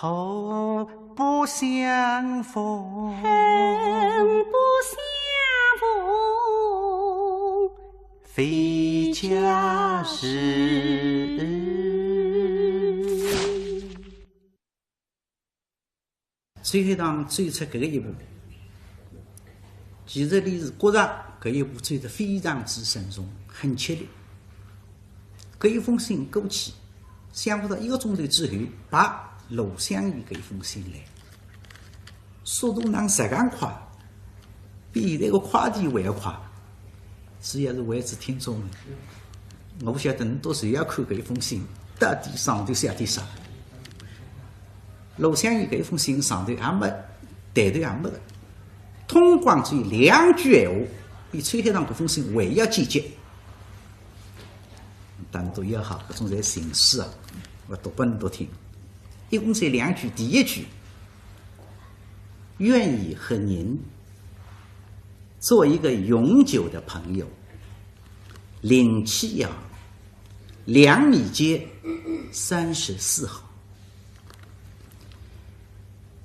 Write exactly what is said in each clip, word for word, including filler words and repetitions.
哦，不相逢，恨不相逢，非佳事。秋海棠走出搿个一步，其实伊是觉着搿一步走得非常之慎重，很吃力。搿一封信过去，想勿到一个钟头之后，啪，罗湘绮搿一封信来，速度哪实梗快，比现在个快递还要快。 主要是为仔听众们，我勿晓得侬到时候要看搿一封信，到底上头写点啥。罗湘绮搿一封信上头也没，抬头也没个，通光只有两句闲话，比秋海棠搿封信还要简洁。当然都要好，搿种侪情书啊，我读拨侬读听。一共才两句，第一句，愿意和您 做一个永久的朋友。零七幺，粮米街三十四号。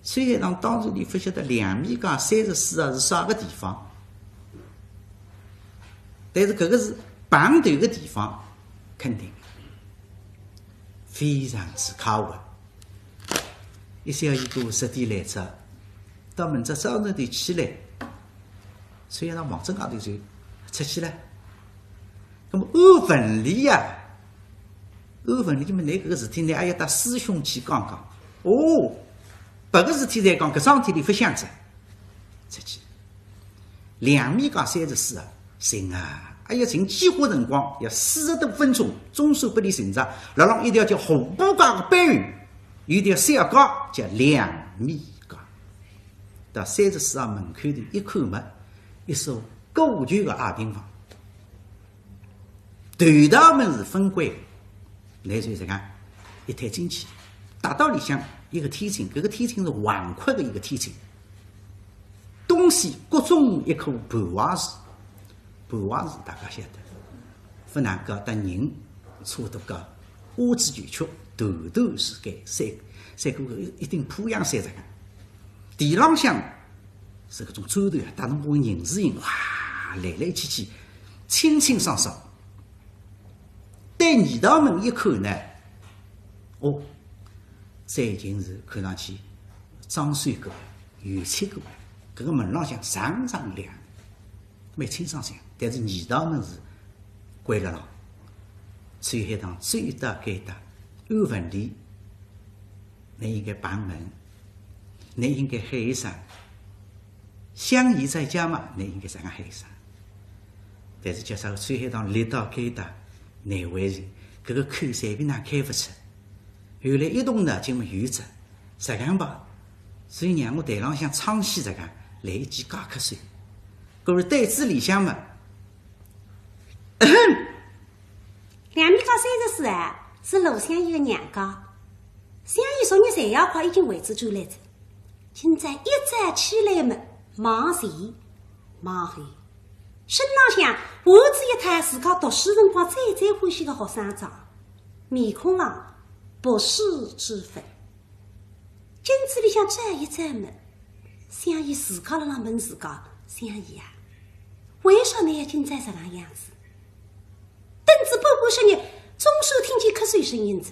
秋海棠当时伊勿晓得粮米街三十四号是啥个地方，但是搿个是碰头个地方，肯定非常之巧合。 一歇一个十点来着，到明朝早上头起来，所以让望仔外头就出去了。那么按文理呀，按文理嘛，拿搿个事体呢，还要搭师兄去讲讲。哦，别个事体再讲，搿桩事体伊勿想着，出去。 粮米街三十四号，寻啊，哎呀，寻几化辰光，要四十多分钟，总算拨伊寻着，辣浪一条叫河浦街个背后，有一条小街叫粮米街。到三十四号门口头一看嘛，一所古旧个矮平房。 头道门是分关，乃就实梗一推进去，踏到里向一个天井，搿个天井是横阔个一个天井，东西各种一棵盘花树，盘花树大家晓得，勿难讲，搭人差勿多高，花枝九曲，头头是该，三，三个一，一顶铺洋山实梗。地浪向 是搿种砖头啊，搭侬个银字印，哇，来来去去，清清爽爽。对二道门一看呢，哦，搿已经是看上去装修过、油漆过，搿个门浪向锃锃亮，蛮清爽爽。但是二道门是关了咯。秋海棠走到该搭，按文理，侬应该碰门，侬应该喊一声， 香姨在家吗？侬应该实梗喊一声。但是叫啥个秋海棠立到该搭，难为情，搿个口随便哪开勿出。后来一动脑筋么有着，实梗吧，所以让我台浪向唱戏实梗，来一记解渴水。可是对仔里向嘛， 粮米街三十四号是罗湘绮个娘家，湘绮昨日夜快已经回仔转来哉。今朝一早起来么，忙前忙后，身浪向换仔一套自家读书辰光最最欢喜个学生装，面孔浪不适之分。 镜子里向照一照么，湘绮自家辣辣问自家，湘绮啊，为啥侬要今朝实梗样子？等仔半个时辰，总算听见咳嗽声音哉。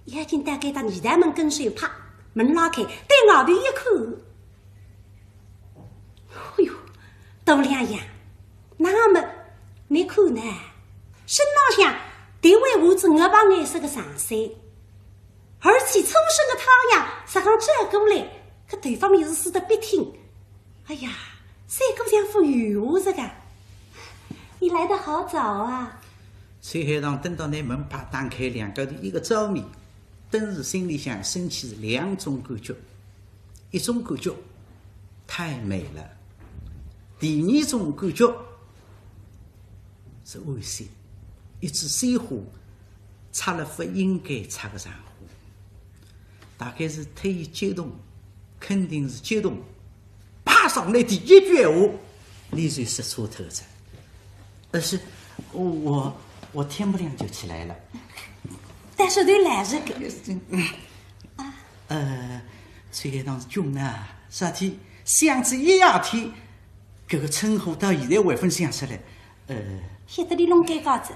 要紧到该搭二道门跟首拍，门拉开，对外头一看，哎哟，大两样，那么侬看呢，身浪向的确换仔鹅白颜色个长衫， 而且初升个太阳实梗照过来，搿头发末是晒得笔挺。哎呀，晒过像幅油画实梗。你来得好早啊。秋海棠等到拿门啪打开，两家头一个照面，顿时心里向升起是两种感觉。一种感觉，太美了。第二种感觉， 是惋惜，一枝鲜花插了勿应该插个场化。大概是忒激动，肯定是激动，啪上来第一句闲话，伊就说错脱哉。但是我，我，我天不亮就起来了。但是对来这个，啊，呃，秋海棠是穷啊，啥体想仔一夜天，搿个称呼到现在还朆想出来。呃，晓得俚弄尴尬仔，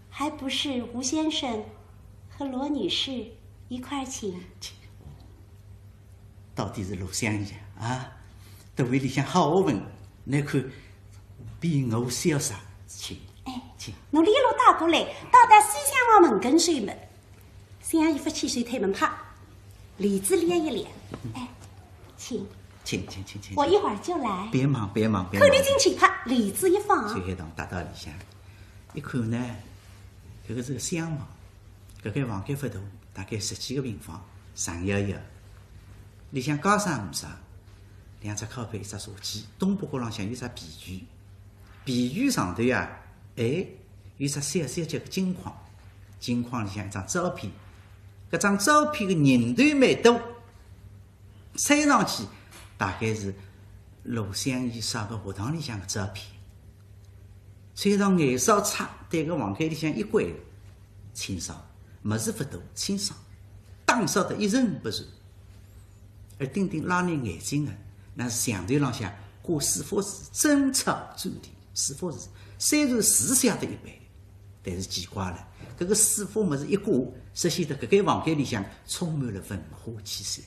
还不是吴先生和罗女士一块儿请？到底是罗相爷啊，到位里向好学问，侬看比我潇洒，请，哎，请。侬一路带过来，到达西厢房门跟首末，相爷勿去，随推门，啪，帘子帘一帘，哎，请，请请请请，我一会儿就来。别忙别忙别看忙。侬进去，啪，帘子一放秋，海棠踏到里向，一看呢，搿个是个厢房，搿间房间勿大，大概十几个平方，长摇摇。里向家生无啥，两只靠背，一只茶几，东北角浪向有只壁具，壁具上头呀，哎，有只小小只个镜框，镜框里向一张照片，搿张照片个人头蛮多， 猜上去大概是罗相爷啥个学堂里向个照片。秋海棠眼梢擦，对搿房间里向一关，清爽，物事勿多，清爽，打扫得一尘不染。而顶顶拉人眼睛个，乃是墙头浪向挂四幅字，珍草砧砕，四幅字，虽然字写得一般， 但是奇怪了，搿个四幅物事一挂，实现得搿间房间里向充满了文化气息。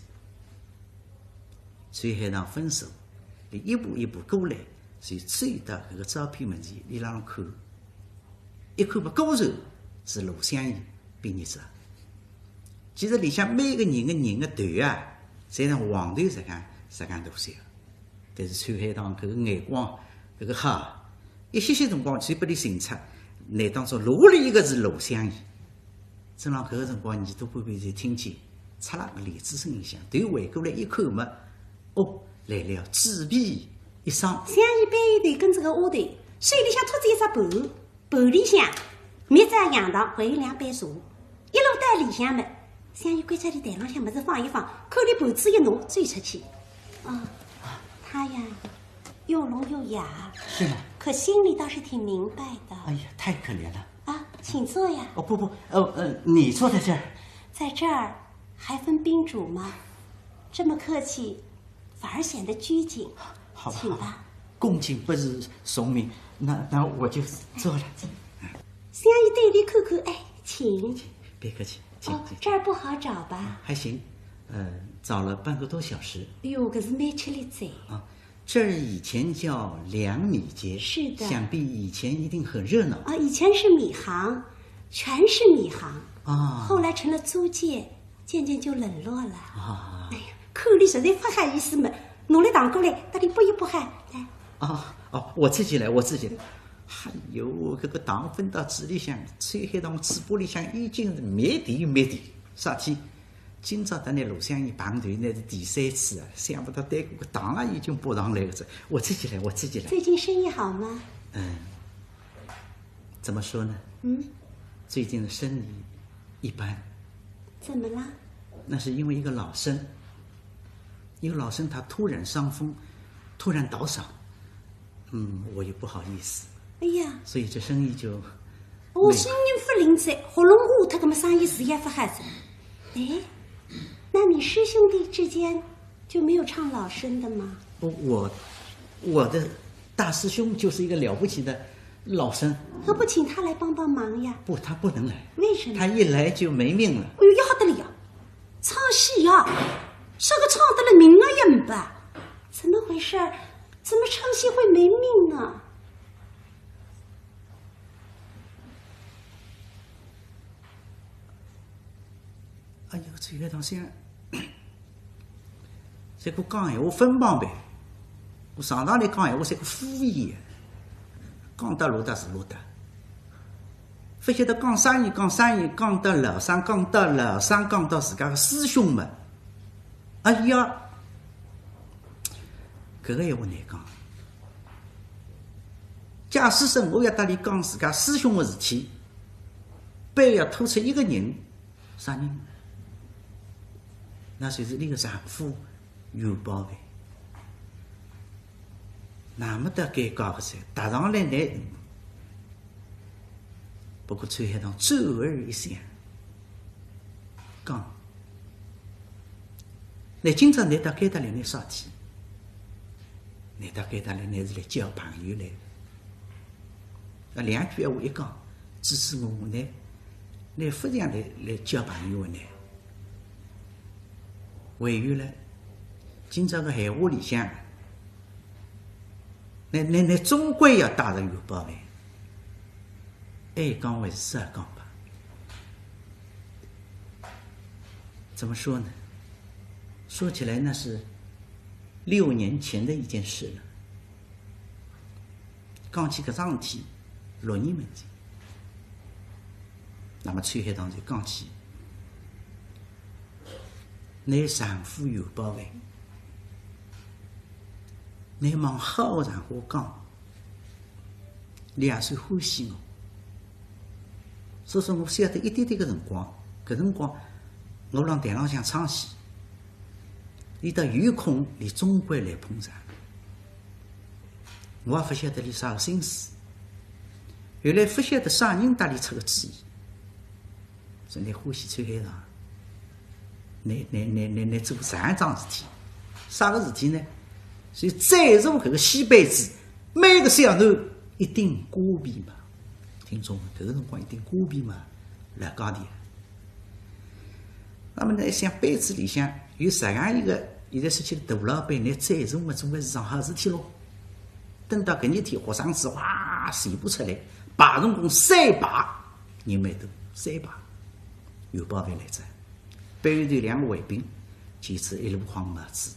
秋海棠分手，伊一步一步过来，就走到搿个照片面前，伊辣浪看，一看嘛，果然是罗相爷毕业照。其实里向每个人个人个头啊，侪像黄豆实梗实梗大小。 但是秋海棠搿个眼光，搿个哈，一歇歇辰光就拨伊寻出，乃当中落下来一个是罗相爷。正浪搿个辰光，耳朵边边就听见嚓啦个帘子声音响，头回过来一看嘛，哦，来了主婢一双。相爷背后头跟仔个丫头，手里向托仔一只盘， 盘里向蜜枣、杨桃，还有两杯茶。一路到里向么，相爷关照俚台浪向物事放一放，看俚盘子一弄，走出去。哦，他呀，又聋又哑，是吗？可心里倒是挺明白的。哎呀，太可怜了。啊，请坐呀。哦，不不，呃呃，你坐在这儿。在这儿还分宾主吗？这么客气，反而显得拘谨。好吧，请吧。好吧，恭敬不如从命，那那我就坐了。相爷对俚看看，哎，请。别客气，请哦请。，这儿不好找吧？还行，呃，找了半个多小时。哎哟，搿是蛮吃力哉。啊，这儿以前叫粮米街，是的。想必以前一定很热闹。啊，以前是米行，全是米行，啊后来成了租界，渐渐就冷落了。啊哎呀，看俚实在勿好意思么，拿来糖过来，搭俚拨一拨好，来。啊哦，我自己来，我自己来。哎哟，搿个糖分到嘴里向，秋海棠嘴巴里向已经是蜜甜蜜甜。啥体？今朝搭倷罗相爷碰头，乃是第三次啊，想勿到对过个糖啊已经扑上来个哉。我自己来，我自己来。最近生意好吗？嗯，怎么说呢？嗯，最近的生意一般。怎么啦？那是因为一个老生，一个老生他突然伤风，突然倒嗓，嗯，我也不好意思，哎呀，所以这生意就我没声音勿灵哉，喉咙哑脱，搿么生意自然勿好哉。哎，那你师兄弟之间就没有唱老生的吗？我我的大师兄就是一个了不起的老生，何不请他来帮帮忙呀？不，他不能来，为什么？他一来就没命了。哎哟，要得了呀，唱戏呀，啥个唱得了命啊也没吧？怎么回事儿？怎么唱戏会没命啊？哎呀，秋海棠想，搿个讲闲话勿方便，我常常来讲闲话，搿个敷衍，讲得落搭是落搭。勿晓得讲啥人，讲啥人，讲到老生，讲到老生，讲到自家个师兄们。哎呀，搿个闲话难讲。假使说我要搭伊讲自家师兄个事体，板要拖出一个人，啥人？那就是伊个丈夫袁宝藩。那么搭尴尬个哉，踏上来呢。不过秋海棠转而一想，讲，倷今朝倷到该搭来倷啥体？倷到该搭来倷是来交朋友来个。啊，两句闲话一讲，支持我，我倷，倷勿像来，来交朋友个呢。还有呢，今朝个闲话里向，倷，倷，倷总归要带着元宝万。 爱讲还是少讲吧？怎么说呢？说起来那是六年前的一件事了。讲起搿桩事体，六年门前。那么秋海棠就讲起，倷丈夫元宝万，倷往好场化讲， 俚也算欢喜我。所以说我晓得一点点个辰光，搿辰光我辣台浪向唱戏，俚倒有空，俚总归来捧场。我也勿晓得俚啥个心思，后来勿晓得啥人搭俚出个主意。 真个欢喜秋海棠，倷，倷，倷，倷，倷做啥桩事体？啥个事体呢？所以赞助搿个戏班子，每个小囡一顶瓜皮嘛。听众们，搿个辰光一顶瓜皮嘛，老价钿啊。那么呢，像班子里向有实梗一个，现在说起大老板，倷赞助嘛，总归是桩好事体咯。等到搿日天，学生子哇，全部出来，排辰光三排， 人蛮多，三排，元宝万来哉。背后头两个卫兵，搿次一路框帽子，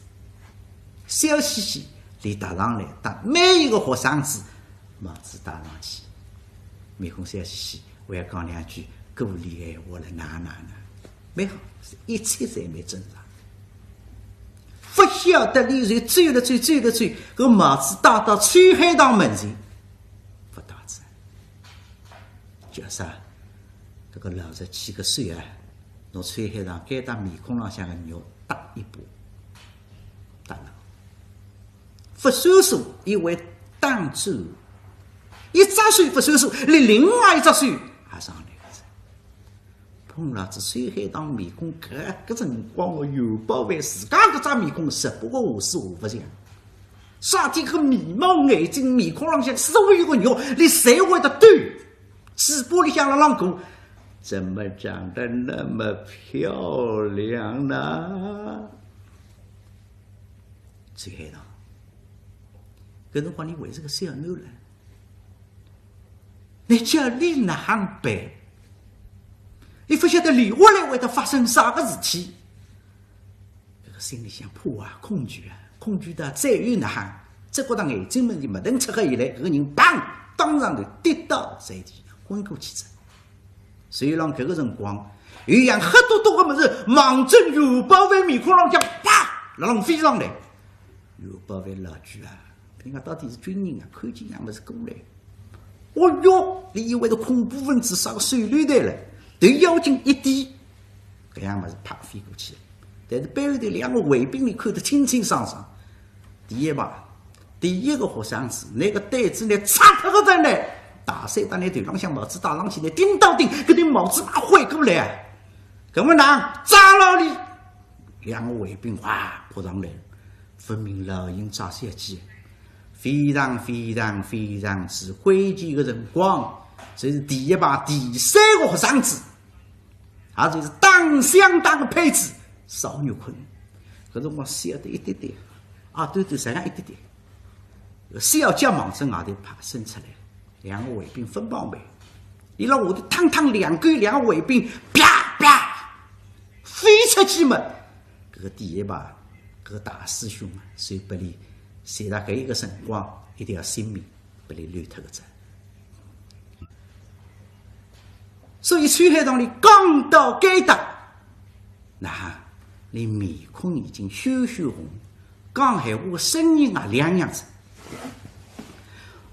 笑嘻嘻地踏上来，搭每一个学生子帽子戴上去，面孔笑嘻嘻，还要讲两句鼓励闲话了，哪哪哪，蛮好，一切侪蛮正常。勿晓得俚就走了走，走了走，搿帽子戴到秋海棠门前，勿戴哉。 叫啥？搿个老实几个岁啊，拿秋海棠该搭面孔浪向个肉搭一把，搭牢。勿算数，因为打转，一只手勿算数，连另外一只手也上来了。碰牢仔秋海棠面孔，搿个辰光个元宝万自家搿只面孔，直播个下势下勿像。啥体个眉毛眼睛，面孔浪向所有个肉，俚侪会得抖。 嘴巴里向辣浪讲，怎么长得那么漂亮呢？秋海棠，搿辰光倷还是个小囡了，倷叫俚哪亨办？俚勿晓得俚下来会得发生啥个事体。 搿个心里向怕啊，恐惧啊，恐惧到再有哪亨，只觉得眼睛门前墨腾赤黑一来，搿个人砰，当场就跌倒在地，昏过去哉。所以讲搿个辰光，有样黑嘟嘟个物事望准元宝万面孔浪向啪，辣浪飞上来。元宝万老鬼啊，人家到底是军人啊，看见样物事过来，哦哟，俚以为是恐怖分子，啥个手榴弹了，头要紧一低， 搿样物事啪飞过去。但是背后头两个卫兵里看得清清爽爽。第一排，第一个学生子，拿个对子呢拆脱个在呢，大山搭拿头浪向帽子戴上去呢，顶到顶，搿顶帽子啪挥过来，搿么哪，抓牢俚！两个卫兵哗扑上来，分明老鹰抓小鸡，非常非常非常之关键个辰光，就是第一排第三个学生子。 也就是打相打个拍子，邵玉坤。搿辰光小得一点点，啊，对对，实梗一点点。小脚望仔外头啪伸出来，两个卫兵分帮背，伊辣下头趟趟两勾，两个卫兵啪啪飞出去嘛。搿个第一排，搿个大师兄啊，所以拨俚，随着搿一个辰光，一条性命拨俚留脱个哉。 所以秋海棠俚讲到该搭，那哈，俚面孔已经血血红，讲闲话个声音也两样哉。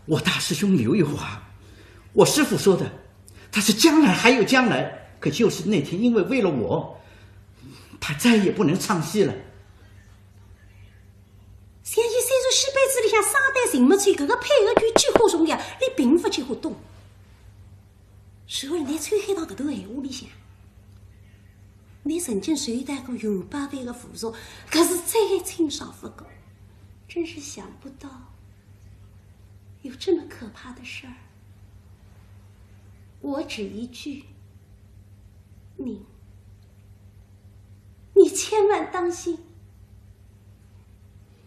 我大师兄刘玉华，我师父说的，他是将来还有将来，可就是那天，因为为了我，他再也不能唱戏了。 像伊虽然戏班子里向生旦净末，搿个配合就几化重要，俚并勿几化懂。随后呢，秋海棠搿段闲话里向，你曾经受到过袁宝藩的侮辱，可是再清爽不过，真是想不到有这么可怕的事儿。我只一句，你，你千万当心，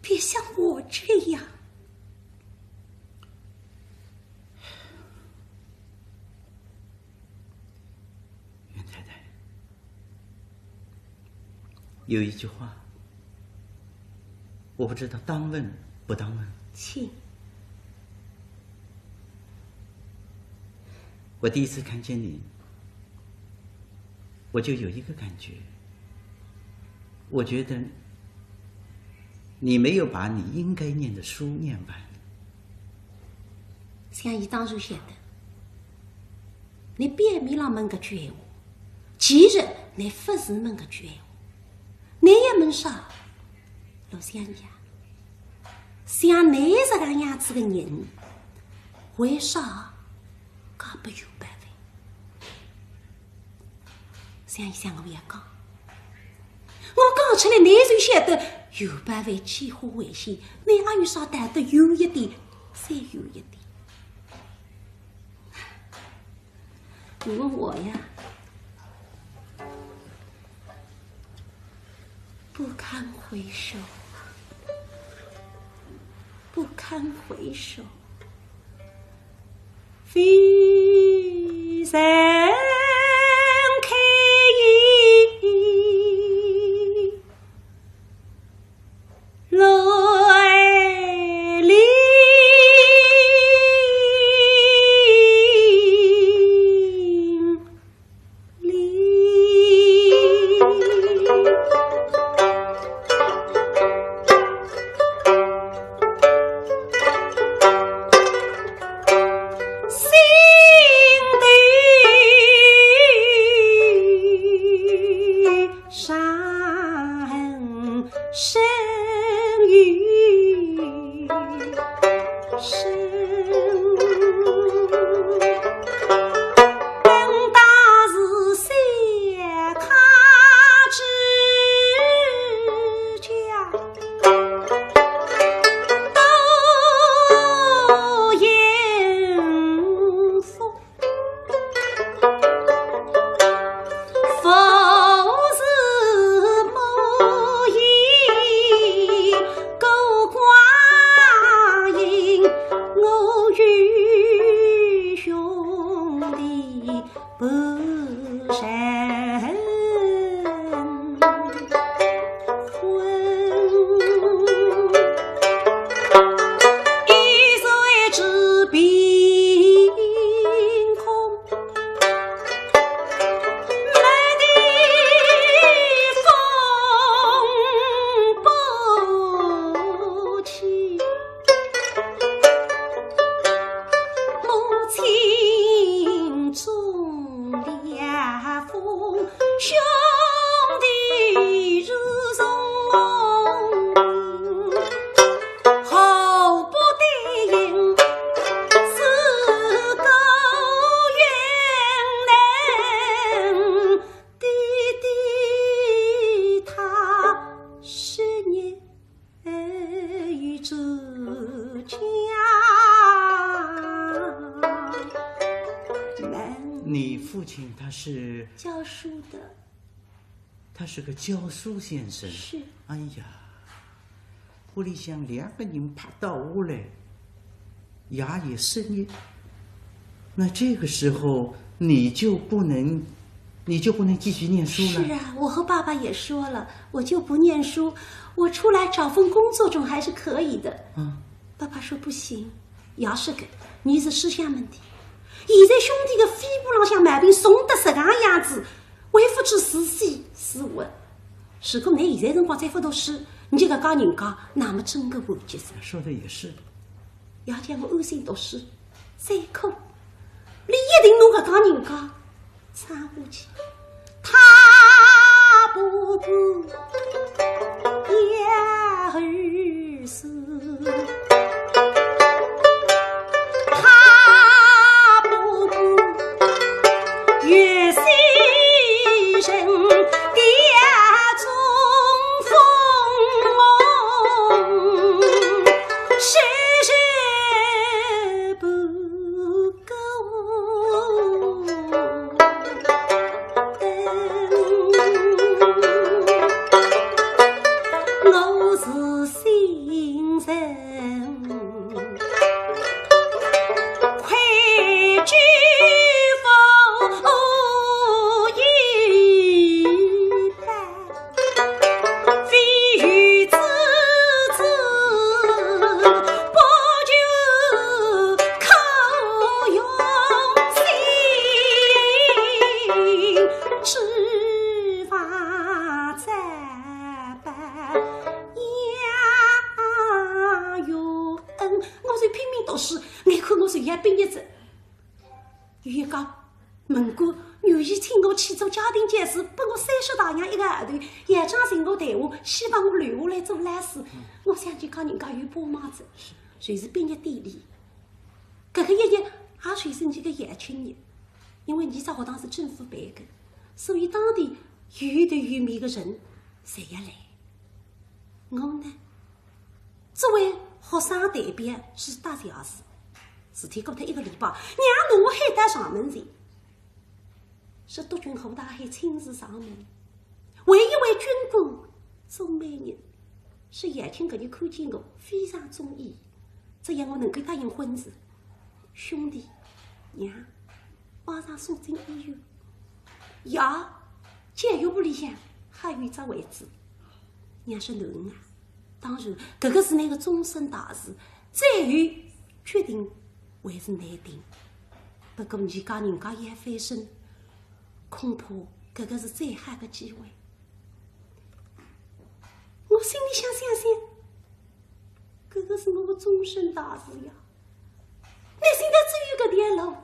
别像我这样。 袁太太，有一句话，我不知道当问不当问。请。我第一次看见你，我就有一个感觉，我觉得你没有把你应该念的书念完。 想伊当然晓得，你表面浪问搿句闲话，其实你勿是问搿句闲话。你要问啥？罗湘绮啊，像你这个样子的人，为啥嫁拨袁宝藩？ 想一想，我要讲，我讲出来，你就晓得袁宝藩几化危险，你还有啥道德？有一点，再有一点。你问我呀，不堪回首，不堪回首。 飞山开眼乱林 里。心头伤痕深于 生。本当是小康之家，多幸福。 父慈母义，孤寡因，我与兄弟不成婚。一岁之贫困， 来的风不起，母亲中了风，兄弟如从病。 河北的人是个冤人，爹爹他失业又出家门。你父亲他是？教书的。 他是个教书先生。是。哎呀，屋里向两个人拍倒下来，爷也失业，那这个时候你就不能，你就不能继续念书了？是啊，我和爸爸也说了，我就不念书，我出来找份工作总还是可以的。嗯。爸爸说不行，爷说个，你是思想问题。现在兄弟的肺部浪向毛病重得实梗样子， 为父之事死是活。如果侬现在辰光再勿读书，侬就搿家人家，那么真个完结哉。说得也是。爷叫我安心读书，再苦，伊一定拿搿家人家撑下去。他不顾要儿死， 他不顾与世人的毕业仔，有一家门官愿意请我去做家庭教师，拨我三十大洋一个号头，爷娘寻我谈话，希望我留下来做老师。我想去讲人家有把忙子，就是毕业典礼。搿个一日也就是伲个校庆日，因为伲只学堂是政府办个，所以当地有头有面个人侪要来。我呢，作为学生代表是搭上事，事体过脱一个礼拜，娘拿我喊到上门前，说督军何大海亲自上门，为一位军官做媒人，说校庆搿日看见我非常中意，只要我能够答应婚事，兄弟，娘，马上送进医院。爷，教育部里向还有一只位置。娘说囡啊，当然，搿个是倷个终身大事，最后决定还是倷定。不过伲家人家要翻身，恐怕搿个是最好个机会。我心里想想想，搿个是我个终身大事呀。 倷现在只有搿条路，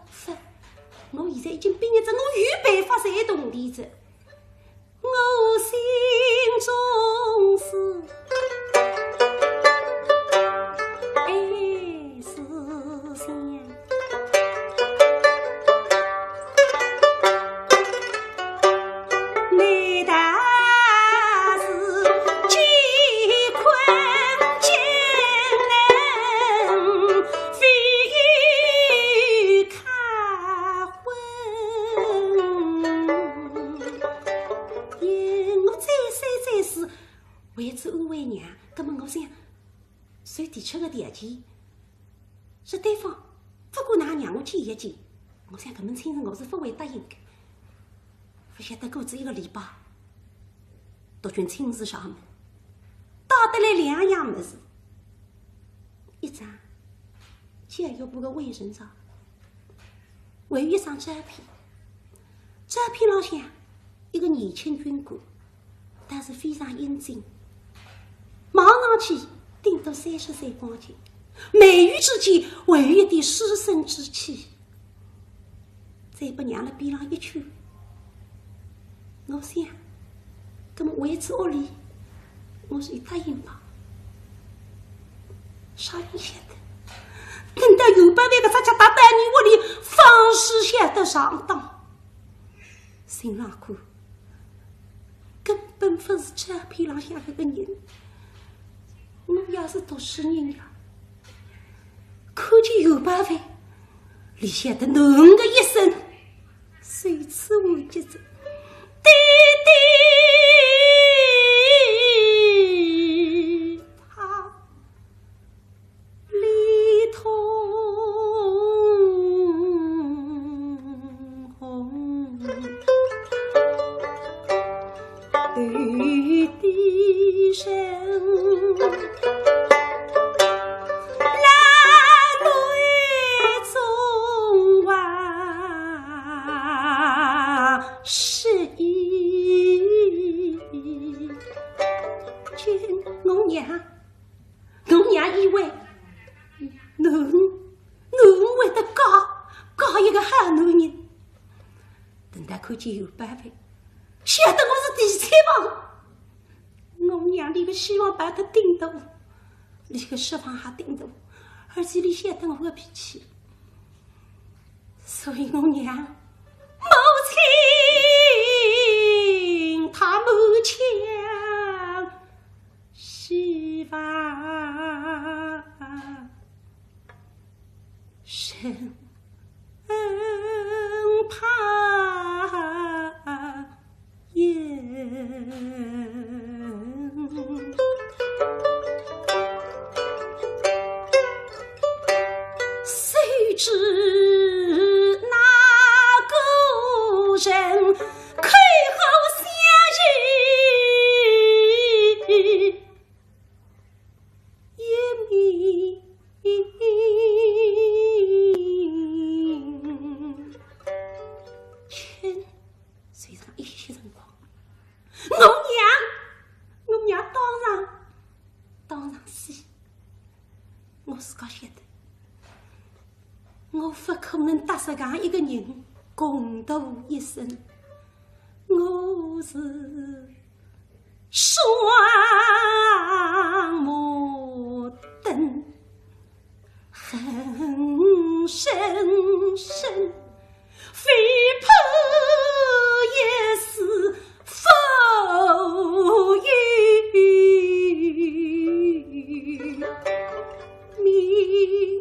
勿，我现在已经毕业仔，我有办法赚铜钿仔。我心中是暗自想，难道是乾坤金能 非有开婚。因我再三再四为仔安慰娘，葛末我想，随提出个条件，是对方勿过哪让我见一见，我想搿门亲事我是勿会答应个。勿晓得过仔一个礼拜， 督军亲自上门，带得来两样物事，一张教育部个卫生照，还有一张照片。照片浪向一个年轻军官，但是非常英俊，望上去顶多三十岁光景，眉宇之间还有一点书生之气。 再拨娘勒边浪一圈。我想，葛末为仔屋里，我是一答应吧。啥人晓得，等到有办法个，啥叫踏到伲屋里，方是晓得上当。心浪看， 根本勿是照片浪向搿个人。我也是读书人呀，看见有办法，里向的囡个一生，随此完结哉。爹爹，他 里通红，头低声，老泪纵横失意。见我娘， 我娘以为囡，囡会得嫁，嫁一个好男人。等到看见有宝贝，晓得我是地产王，我娘俚个希望抱得顶大，俚个失望也顶大，而且俚晓得我个脾气，所以我娘母亲她满腔 希望，生怕有，谁知那个人 口口相勿可能搭实梗一个人共度一生。我是双目瞪，恨深深，非怕一死 无有命。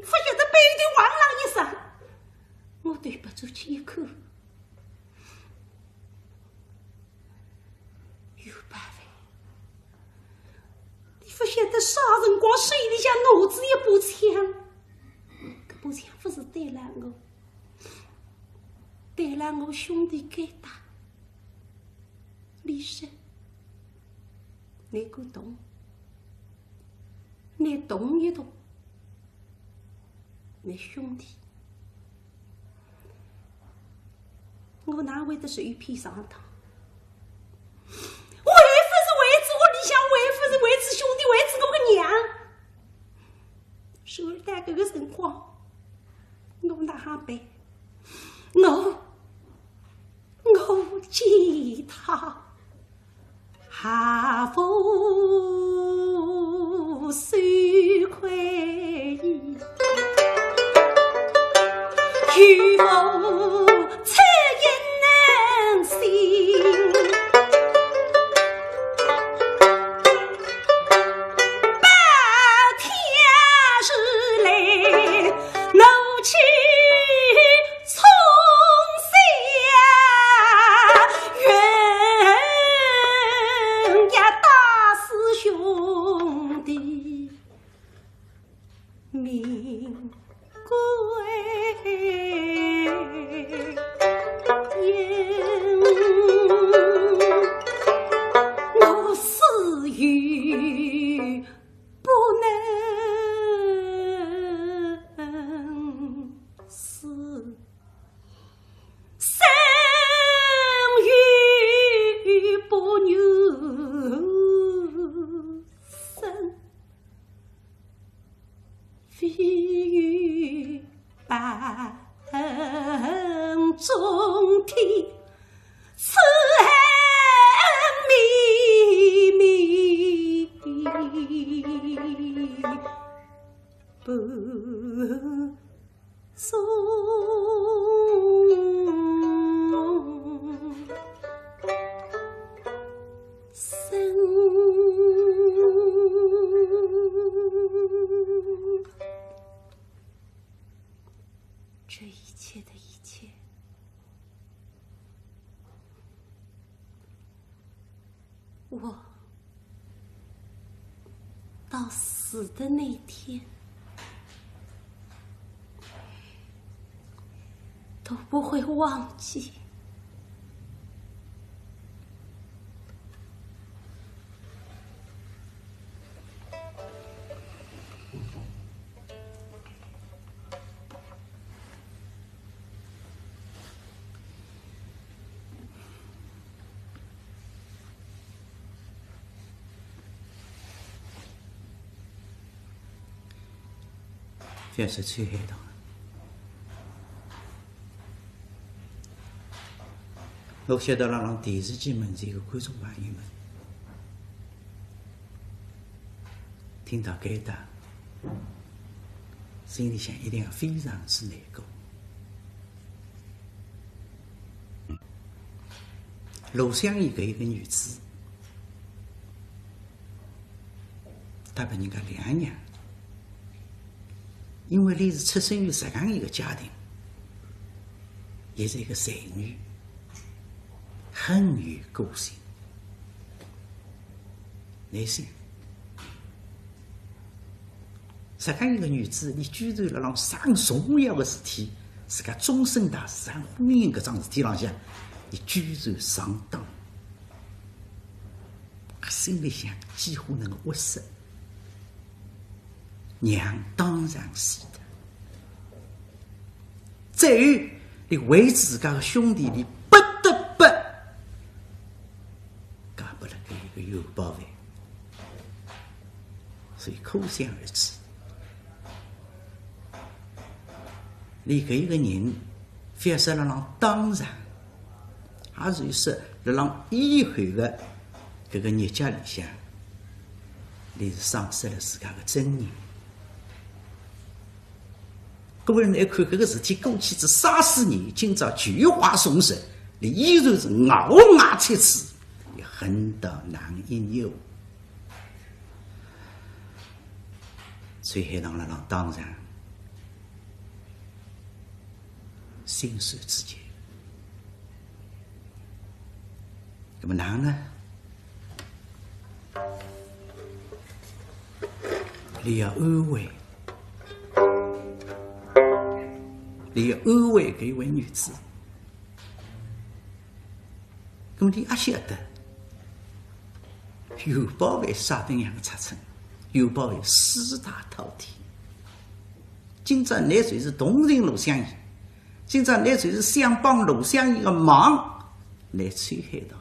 勿晓得背对王郎一声，我对勿住去一看，有八万。你勿晓得啥辰光手里向拿仔一把枪，搿把枪勿是对牢我，对牢我兄弟该搭。 李生，你敢动？你动一动，你兄弟，我哪会得受骗上当？我还勿是为仔屋里向，还勿是为仔兄弟，为仔我个娘。 所以到搿个辰光，我哪哈办？我，我见他下无羞愧，有无 恻隐之心，暴跳如雷，怒气冲下云霞，打死兄弟 命归阴，我死亦不能死，生亦不愿生。 非有半中天，此恨绵绵不 终生。这一切的一切， 我到死的那天都不会忘记。 覅说秋海棠。我晓得辣浪电视机门前个观众朋友们，听到搿一段，心里向一定要非常之难过。 罗湘绮搿一个女子，搭拨人家两娘，因为俚是出生于实梗一个家庭，也是一个才女，很有个性。 难想，实梗一个女子，俚居然辣浪啥重要个事体，自家终身大事，像婚姻搿桩事体浪向，俚居然上当。心里向几乎能够屈死。娘当然死脱。 最后，俚为仔自家个兄弟，俚不得不嫁拨了搿一个袁宝藩，所以可想而知，俚搿一个人，覅说辣浪当场，也就是说辣浪以后个搿个日脚里向，俚是丧失了自家个尊严。各位来看，搿个事体过去仔三四年，今朝旧话重现，俚依然是咬牙切齿，也恨到难以言喻。秋海棠辣浪当场 心酸之极。那么哪能呢？俚要安慰，俚要安慰搿一位女子。那么俚阿晓得，袁宝藩啥等样个尺寸，袁宝藩势大饕餮。 今朝倷就是同情罗湘绮，今朝倷就是想帮罗湘绮个忙，倷秋海棠，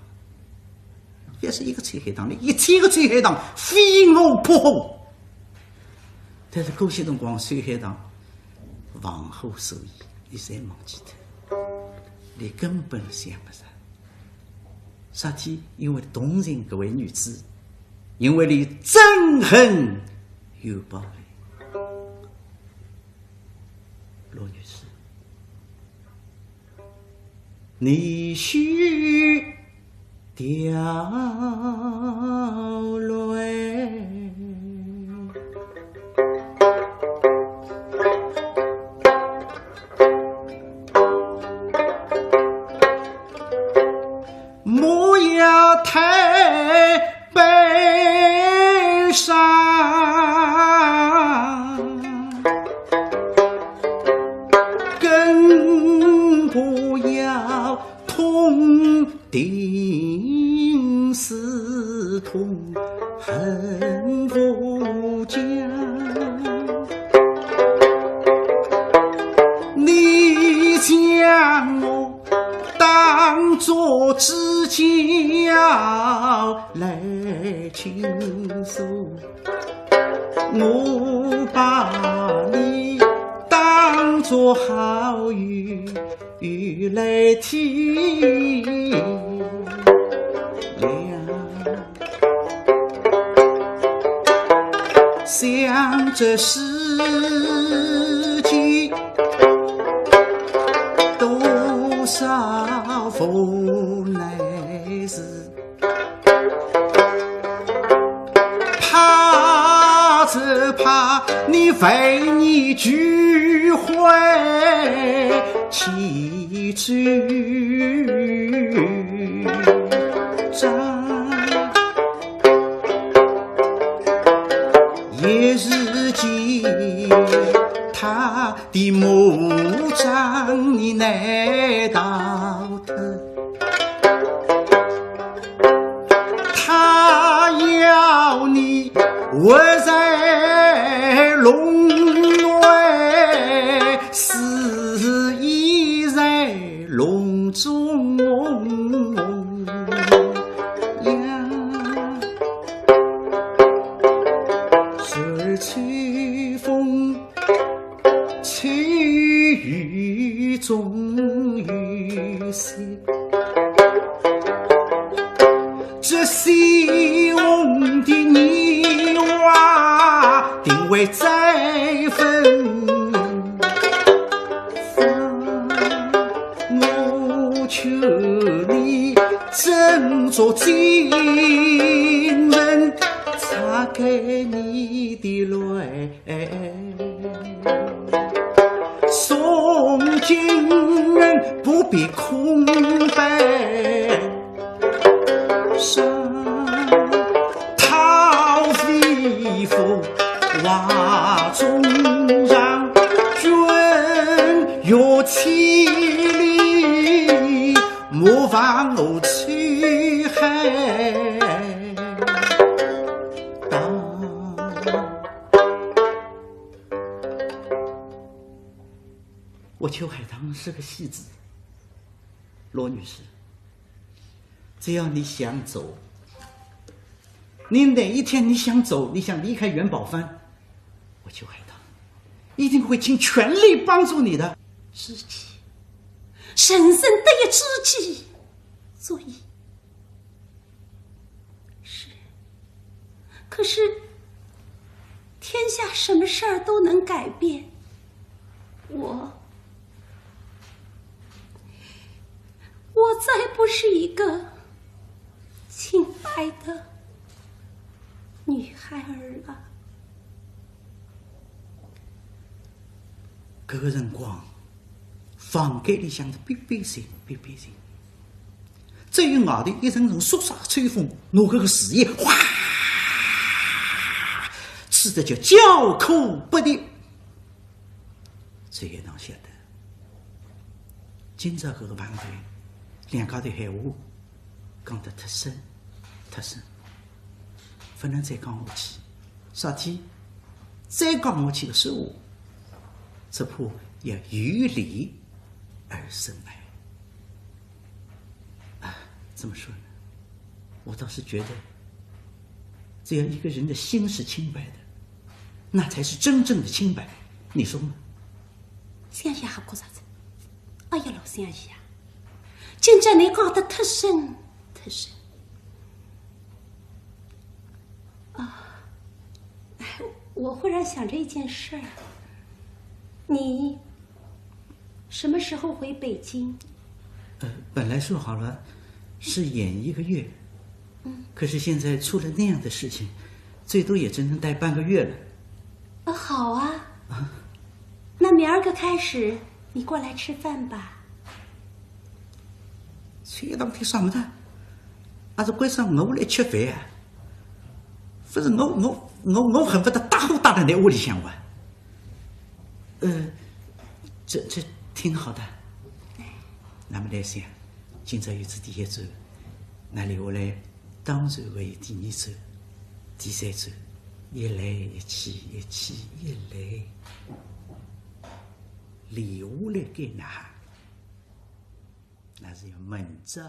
覅说一个秋海棠，倷一千个秋海棠，飞蛾扑火。但是搿歇辰光，秋海棠忘乎所以，俚侪忘记脱，俚根本想勿着。 啥体？因为同情搿位女子，因为俚憎恨袁宝藩。罗女士，你须掉泪。 莫要太悲伤，更不要痛定思痛，恨无疆。你将我 当作知交来倾诉，我把你当作好友来体谅。 想这世间多少无奈事，怕只怕你为你拒欢其主张。 一时间，他的魔障你难逃脱。他要你活在笼外，死亦在 笼中央。随吹风，吹雨中有雪。这西风的年华，定会再分 我求你振作精神，擦干你的泪。从今不必空悲。 桃花飞舞花中上，君有千里，莫忘我秋海棠。我秋海棠是个戏子，罗女士。 只要你想走，你哪一天你想走，你想离开袁宝藩，我秋海棠一定会尽全力帮助你的。知己，人生得一知己足矣。是，可是天下什么事儿都能改变，我，我再不是一个清白的女孩儿了。搿个辰光，房间里向是闭闭静，闭闭静，只有外头一阵阵肃杀秋风，拿搿个树叶哗，吹得叫叫苦不迭。秋月堂晓得，今朝搿个房间，两家头闲话讲得太深，太深，勿能再讲下去。啥体？再讲下去个说话，只怕要由浅而深哎。啊，怎么说呢？我倒是觉得，只要一个人的心是清白的，那才是真正的清白。你说呢？相爷还哭啥子？哎呀，老相爷啊，今朝你讲得太深太深。啊，哎，我忽然想着一件事儿，你什么时候回北京？呃，本来说好了是演一个月，可是现在出了那样的事情，最多也只能待半个月了。啊，好啊，那明儿个开始你过来吃饭吧。秋月堂听啥么子？阿是关照我来吃饭啊？勿是我我我我恨不得打呼打到㑚屋里向哇！呃，这这挺好的。那么来想，今朝有仔第一转，那留下来当然还有第二转、第三转，一来一去，一去一来，留下来该哪哈？那是要问着。